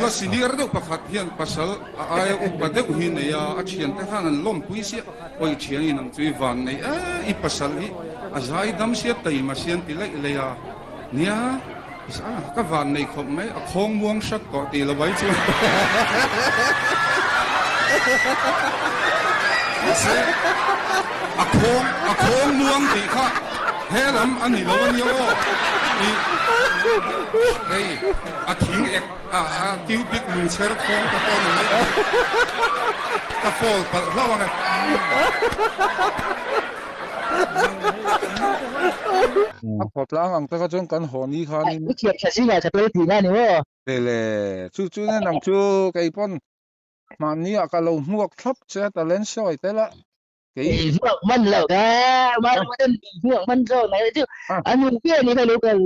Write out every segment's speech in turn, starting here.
Nula senior deuh pakhat hian pasal a aia upa deuh hi nei a, a thiante khan an lawmpui sia, awi thian in ang chu i van nei e, i pasal hi a zai dam sia taima sia an ti laih laih a, nia ka van nei khawp mai, a khawng muang hrat tawh tih lo ai chuan mahse a khawng a khawng muang tih kha he lam a ni lo a nia aw i hei a thing ek a a cubic lungchher khawng te pawh ni mai a ka fall palh hlauh ang e. A khawtlang ang taka chuan kan haw ni khanin. I thiam tha zingah ka tel tihna a ni maw? Lele, chu chu nen ang chu kei pawn mahni ah ka lo hmuak thlap che a talent sawi tel a, kei. I hmuak man lo ka, Marmaten i hmuak man zawk mai chu a nu piah ni kha lo kal.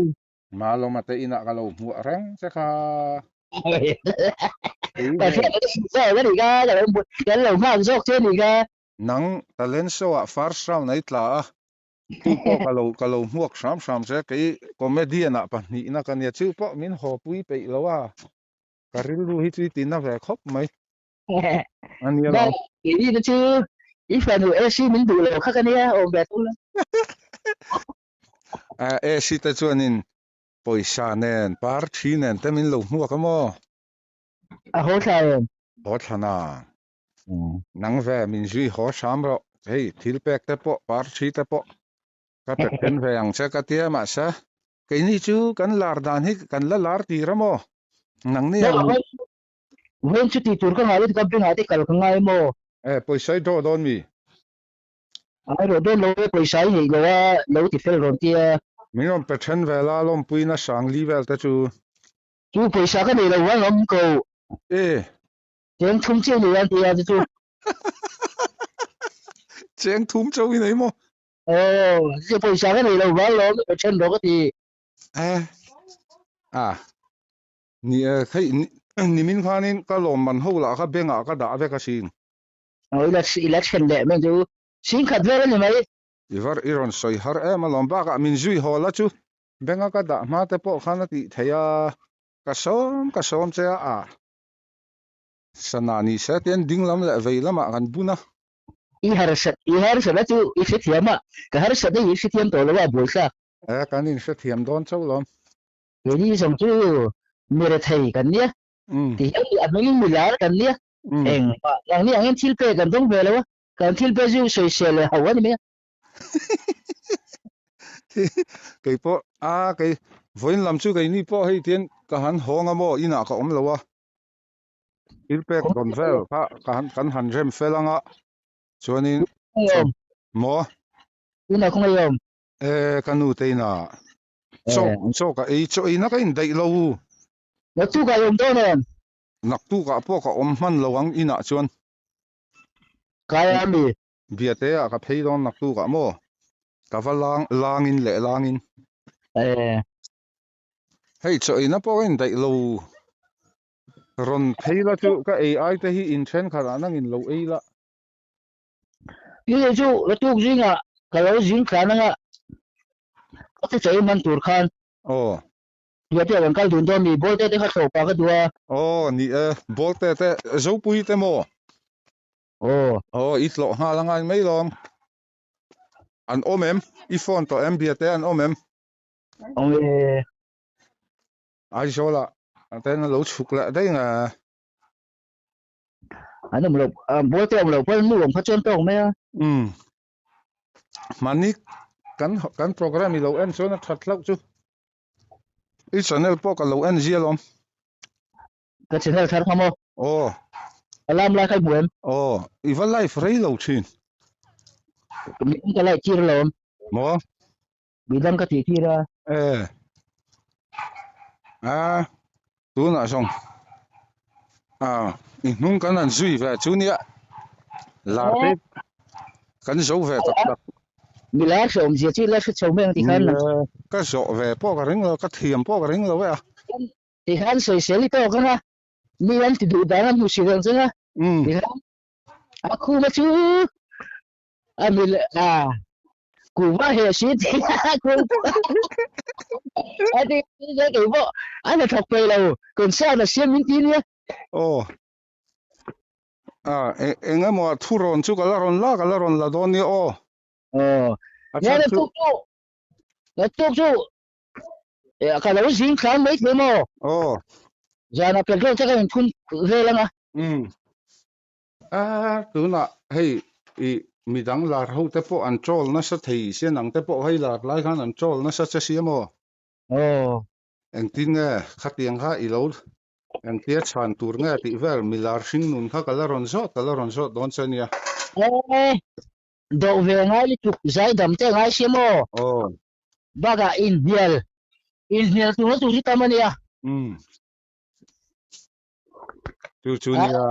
Malawma te inah ka lo hmuah reng che kha. Kei ve. Pathian a zawk a ni kha, kan lo nghak zawk che a ni kha. Nang talent show ah first round a i tla a, chu pawh ka lo ka lo hmuak hram hram che, kei comedian ah pahnihna ka nia, chu pawh min haw pui peih lo a, ka rilru hi chu i ti na ve khawp mai a nia lo. Keini te chu i fanu AC min duh lo kha ka nia, awm ve thung la. AC te chuanin pawisa nen par thi nen te min lo hmuak a maw? A haw thla em? Haw thla na. Nang ve min zui haw hram rawh, hei thil pek te pawh par thi te pawh ka pe then ve ang che ka tia mahse keini chu kan lar dan hi kan la lar tir a maw? Nang ni ang. Vawiin chu tih tur ka ngai ka bengah te kal ka ngai maw? E pawisa i draw dawn mi? Ai rawh dawn lo e pawisa i neih lo a lo ti fel rawn tia. Min rawn pe then ve la lawmpuina sang li vel te chu. Chu pawisa ka nei lo vang awm ko. E Cheng thum chiah ni an ti a chu. Cheng thum chauh i nei maw? Aw, chu pawisa ka nei lo vang lawm ka then rawh ka ti. Eh, a, ni e, hei nimin khanin ka lawm man ho lah kha bank ah ka dah vek asin. Aw, i la i la then leh mai chu. Sing khat vel a ni mai. I var i rawn sawi har em alawm bakah min zui haw la chu bank a ka dah hma te pawh khan a tih theih a, ka sawm ka sawm che a, a. Sana ni se tian ding lam leh vei lamah kan bun a. I harsat, i harsat a chu i hrethiam a, ka harsat a i hrethiam tawh lo a buaithlak. E, kan inhrethiam dawn chauh lawm. Keini zawng chu mi rethei kan nia, ti hian a hmingin mi lar kan nia, engmah nangni angin thil pek kan dawng ve lo a, kan thil pe chu sawisel leh hauh a ni mai a. Kei pawh a kei vawiin lam chu keini pawh hei tian ka han hawng a maw inah ka awm lo a thil pek dawn vel kha ka han kan han rem fel anga chuanin maw inah khawngaih awm e ka nu te inah chaw chaw ka ei chaw eina ka indaih lo naktukah i awm dawn em naktukah pawh ka awm hman lo ang inah chuan kai a mi Biate ah ka phei dawn naktuk ah maw? Ka va lang langin leh langin. Eh. Hei chaw eina pawh ka indaih lo. Rawn phei la chu ka ei ai te hi in thenkhat ah nangin lo ei la. Ni chu tuk zingah ka lo zing tlan anga ka ti chaw man tur khan. Aw. Biate ah kan kal dun dawn mi Bawlte te kha thlawh pah ka duh a. Aw ni e, Bawlte te Zopui te maw? Aw. Aw, i tlawh nghal a ngai mai lawm. An awm em? I phone tawh em? Biate an awm em? Awm e. Aizawl ah ten a lo chhuk leh daih nge? An awm lo, Bawlte awm lo pawn nu awm kha chuan tawk mai a. Umm. Mahni kan kan program i lo en chuan a that hlauh chu. I channel pawh ka lo en zia lawm. Ka channel thar kha maw? Aw. A lam lai kha i hmu em? Aw, i va live rei lo thin. Midang ka live tir alawm. Maw? Midang ka tih tir a. E. A, tunah zawng. A, i hnung kan han zui ve chu nia. Lar te kan zo ve tak tak. Mi lar hre awmzia chu i la hre chho mai ang ti khan. Ka zawh ve pawh ka ring lo, ka thiam pawh ka ring lo e a. Ti khan sawisel i tawk anga, mi an ti duh dan a hmu si reng cheng a, ti khan a khuma chu a mi a Kuhva heh si ti a ti se kei pawh a hnathawk peih lo concern a siam min ti nia. Aw. A eng emaw a thu rawn chu ka la rawn la ka la rawn la dawn nia aw. Aw. A chhan chu. Naktuk chu ka lo zing thlam mai thei maw? Aw. Zanah petrol te ka inphun vel anga. Umm. A tunah hei i midang lar ho te pawh an troll nasa thei sia nang te pawh hei lar lai khan an troll nasa che sia maw? Aw. Engtin nge khatiang kha i lo engtia chhan tur nge tih vel milar hring nun kha ka la rawn zawt ka la rawn zawt dawn che nia. Aw. Doh ve ngai lutuk zaidam te ngai sia maw? Aw. Bakah inhnial inhnial tur na tur hi tam ania. Umm. Chu chu nia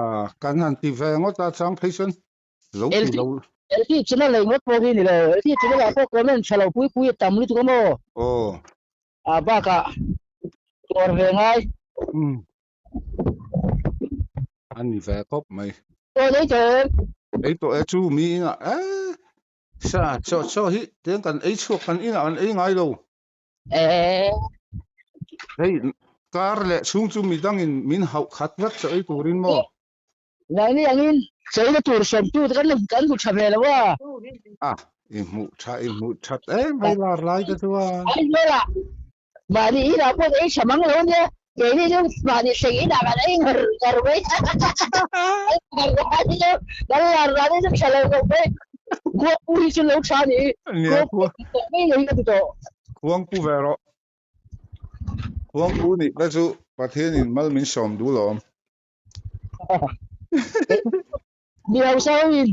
kan han ti ve ngawt a chang phei chuan lo ti lo. LT channel lei ngawt pawh hi ni lo. LT channel ah pawh comment tha lo pui pui a tam lutuk a maw? Aw. A bakah tuar ve ngai. Umm. A ni ve khawp mai. Aw nei tawh em? Ei tawh e chu mi inah e sa chaw chaw hi tiang kan ei chhuak kan inah kan ei ngai lo. Eh. Hei kar leh chhung chu midangin min hauh khat vek chaw ei turin maw? Nangni angin cheina tur sawmtu te kan kan hmu tha ve lo a. A i hmuh tha i hmuh that em hei lar lai te chuan. Aizawl-ah Mahni inah pawh ei tha mang lo ania, keini chu mahni thleng inah kan ei ngar ngar mai. Kan lar dan hi chu, kan lar dan hi chu tha lo khawp mai. Khuangpu hi chu lo tha a ni, khuangpu hi tawh mai lo hi ka ti tawh. Khuangpu ve rawh. Khuangpu nih te chu Pathianin mal min sawm duh lawm. Mi hausa ho in,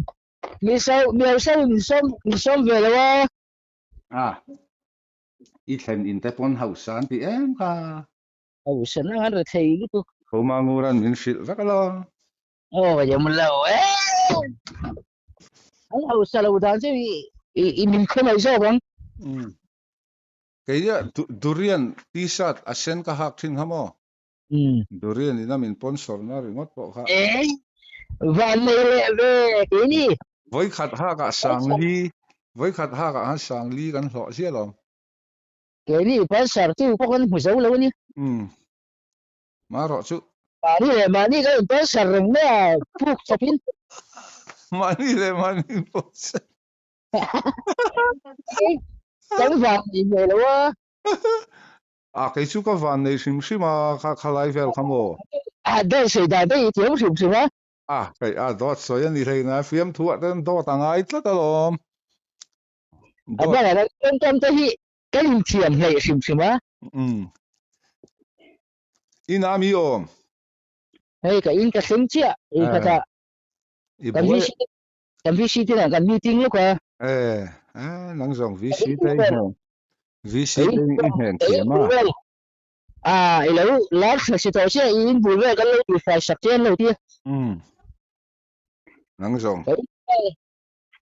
mi hausa ho in min sawm ve lo a. A. I thlen in te pawn hausa an ti em kha. Hausa nang an rethei lutuk. Khuma nguran min hrilh vek alo. Aw ka yam lo e. An hausa lo dan chu i i min khawngaih zawk ang. Umm. Keia durian t-shirt a sen ka hak thin kha maw? Umm. Durian in a min sponsor na ringawt pawh kha. E van nei leh ve keini. Vawikhat hak ah Sangli, vawikhat hak ah khan Sangli kan hlawh ziah lo. Keini sponsor tu pawh kan hmu zo lo a ni. Umm. Marawh chu. Mahni leh mahni kan in sponsor reng mai a, puk chawp in. Mahni leh mahni in sponsor. Kan van nei ve lo a. A kei chu ka van nei hrim hrim a, kha khalai vel kha maw? A dawt sawi dan te i thiam hrim hrim a. A kei a dawt sawi a ni hlei na, fiamthu ah ten dawt a ngai tlat alawm. A bangah kan tawngkam te hi kan inthiam hleih hrim hrim a. Umm. Inah mi awm? Hei ka in ka thleng chiah, i khatah I kan buai VC kan VC te nen kan meeting lawk a. E, nang zawng VC te i hnen VC te i hnen thiam a. A i lo lar thla si tawh chiah i in bul vel kan lo tih fai sak che an lo ti a. Umm. Nang zawng.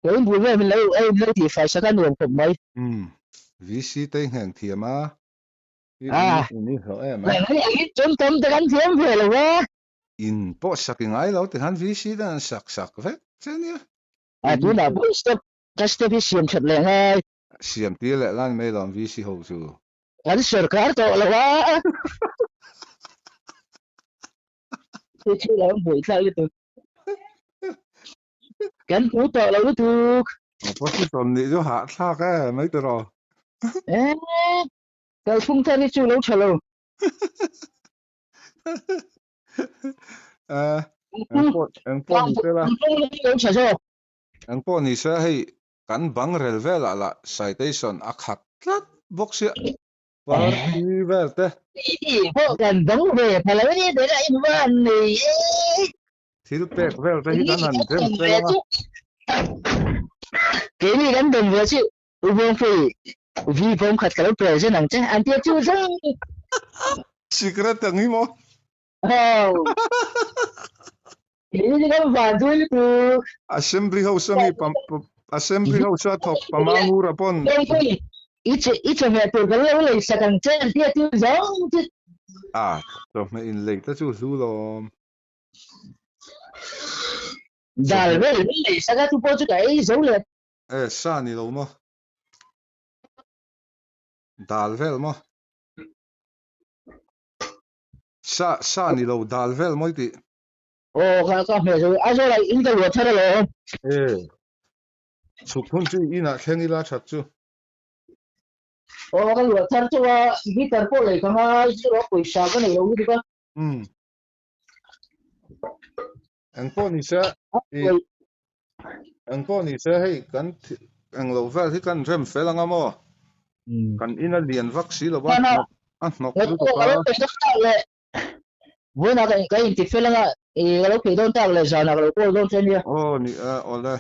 Ka in bul vel min lo ei min lo tih fai sak a nuam khawp mai. Umm. VC te i hnen thiam a. I in i hlawh em a. Chuan tam te kan thiam ve lo a. In pawh sak i ngai lo tikhan VC ten an sak sak vek che nia. A tunah pawh step ka step hi siam that leh ngai. Siam tir leh lan mai lawm VC ho chu. Kan sawrkar tawh lo a. Chu chu lo buai thlak lutuk. Kan hmu tawh lo lutuk. Opposition nih chu hahthlak e mai tiraw. E kalphung thar hi chu lo tha lo. Eh, engpawh engpawh ni se la. Engpawh ni se hei kan bang rel velah lah citation a khat tlat bawk sia party vel te. Pawh kan bang ve pha lo ni te ka in van nei e. Thil pek vel te hi kan han rem fel anga. Keini kan dem ve chu U Vawngpui, vi bawm khat ka lo present ang che, an tia chu zang. Secret ang hi maw? Aw. Keini chu kan van dui lutuk. Assembly House ami pam Assembly House a thawk Pamangura pawn. Vawngpui, i che i chawhmeh tur kan lo lei sak ang che, an tia chu zawng chu. A, chawhmeh in lei te chu hlu lawm. Dal vel min lei sak a, chu pawh chu ka ei zo leh. E, sa ni lo maw? Dal vel maw? Sa sa ni lo dal vel maw i tih? Aw ka ka hmeh zo Aizawl ah in ka luah thar alawm. E chhuk hun chu i inah thleng ila that chu. Aw ka luah thar chu a guitar pawh lei ka ngai chu a pawisa ka nei lo lutuk a. Umm. Engpawh ni se i engpawh ni se hei kan englo vel hi kan rem fel anga maw? Kan in a lian vak si lo va a hnawk lutuk a. Vawiinah ka inti fel anga i ka lo phei dawn tak leh zanah ka lo call dawn che ania. Aw ni e awle.